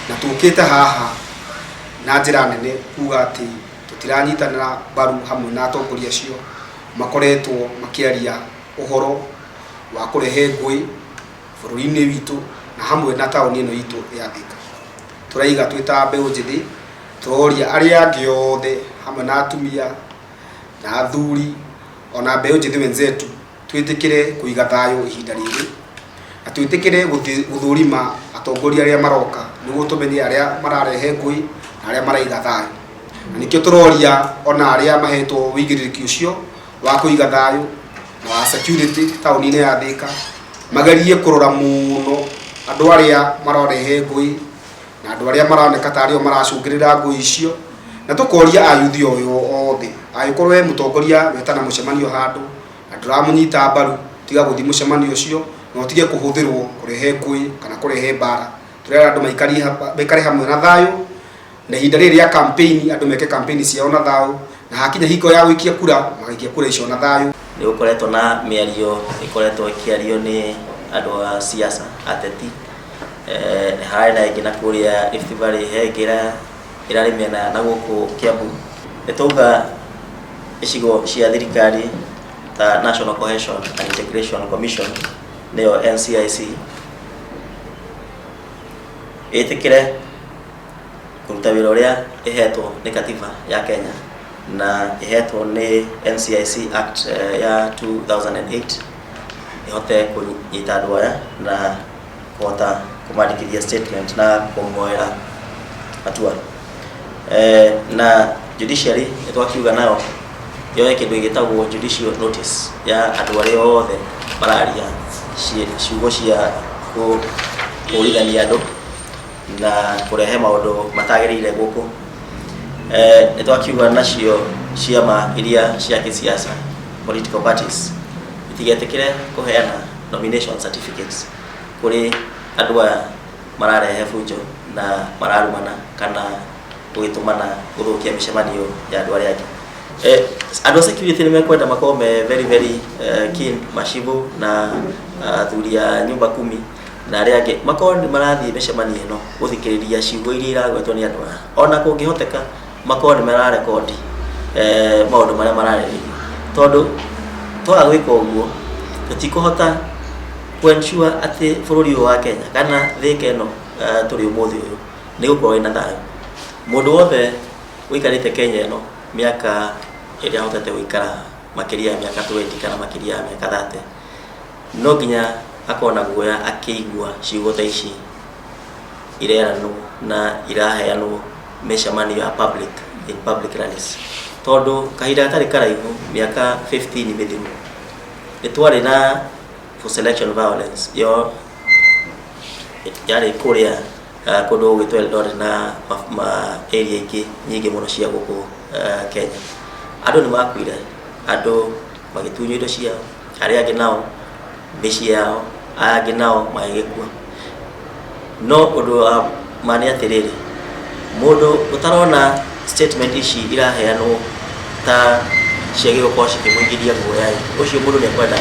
Na tũkĩte haha na njĩra nene kuga atĩ tũtiranyitanĩra mbaru hamwe na atongoria acio makoretwo makĩaria ũhoro wa kũrehe ngũĩ bũrũri-inĩ witũ na hamwe na taũni ĩno itũ ya Thika. Tũraiga twĩ ta mbeũ njĩthĩ, tũroria arĩa angĩ othe hamwe na atumia na athuri ona mbeũ njĩthĩ wenzetu twĩtĩkĩre kũiga thayũ ihinda rĩrĩ na twĩtĩkĩre gũthũrima atongoria arĩa maroka nĩguo tũmenye arĩa mararehe ngũĩ na arĩa maraiga thayũ. Na nĩkĩo tũroria ona arĩa mahetwo wĩigĩrĩrĩki ũcio wa kũiga thayũ na wa security taũni-inĩ ya Thika magerie kũrora mũno andũ arĩa mararehe ngũĩ na andũ arĩa maroneka tarĩ o maracũngĩrĩra ngũĩ icio. Na tũkoria ayuthi oyo othe, angĩkorwo we mũtongoria wetana mũcemanio handũ na ndũramũnyita mbaru, tiga gũthiĩ mũcemanio ũcio na ũtige kũhũthĩrwo kũrehe ngũĩ kana kũrehe mbara. Tũrera andũ maikare hamwe na thayũ, na ihinda rĩrĩ rĩa campaign andũ meke campaign ciao na thayũ, na hakinya hingo ya gũikia kura magaikia kura icio na thayũ. Nĩ gũkoretwo na mĩario ĩkoretwo ĩkĩario nĩ andũ a siasa, ateti. Nĩ hararĩ na ĩngĩ na kũrĩa Rift Valley, he ĩngĩ ĩrarĩ mĩena na gũkũ Kiambu. Nĩ twauga icigo cia thirikari ta National Cohesion and Integration Commission, nĩyo NCIC, ĩtĩkĩre kũruta wĩra ũrĩa ĩhetwo nĩ katiba ya Kenya na ĩhetwo nĩ NCIC Act ya 2008, ĩhote kũnyita andũ aya na kũhota kũmandĩkithia statement na kũmoera hatua. Na judiciary nĩ twakiuga nayo yoe kĩndũ gĩtagwo judicial notice ya andũ arĩa othe mararia ciugo cia kũũrithania andũ na kũrehe maũndũ matagĩrĩire gũkũ. Nĩ twakiuga nacio ciama iria cia kĩsiasa, political parties, itigetĩkĩre kũheana nomination certificates kũrĩ andũ aya mararehe bunjo na mararumana kana gũgĩtũmana gũthũkia mĩcemanio ya andũ arĩa angĩ. Andũ a security nĩ mekwenda makorwo me very very keen, macibũ na athuri a nyumba kumi na arĩa angĩ makorwo nĩ marathiĩ mĩcemanio ĩno gũthikĩrĩria ciugo iria iragwetwo nĩ andũ aya. Ona kũngĩhoteka makorwo nĩ mararekondi maũndũ marĩa mararĩrĩrio, tondũ twaga gwĩka ũguo tũtikũhota kũ-ensure atĩ bũrũri ũyũ wa Kenya kana Thika ĩno tũrĩ ũmũthĩ ũyũ nĩ gũkorwo ĩna thayũ. Mũndũ wothe ũikarĩte Kenya ĩno mĩaka ĩrĩa ahotete gũikara makĩria ya mĩaka 20 kana makĩria ya mĩaka 30, no nginya akorwo na guoya akĩigua ciugo ta ici ireranwo na iraheanwo mĩcemanio ya public, in public rallies, tondũ kahinda gatarĩ karaihu, mĩaka 15 mĩthiru, nĩ twarĩ na post election violence yo yarĩ kũrĩa kũndũ gũgwĩtwo Eldoret na ma area ingĩ nyingĩ mũno cia gũkũ Kenya. Andũ nĩ makuire, andũ magĩtunywo indo ciao, arĩa angĩ nao mĩciĩ yao, aya angĩ nao magĩgĩkua. No ũndũ wa ma nĩ atĩrĩrĩ, mũndũ ũtarona statement ici iraheanwo ta ciagĩrĩirwo gũkorwo cikĩmũingĩria guoya, ũcio mũndũ nĩ ekwenda.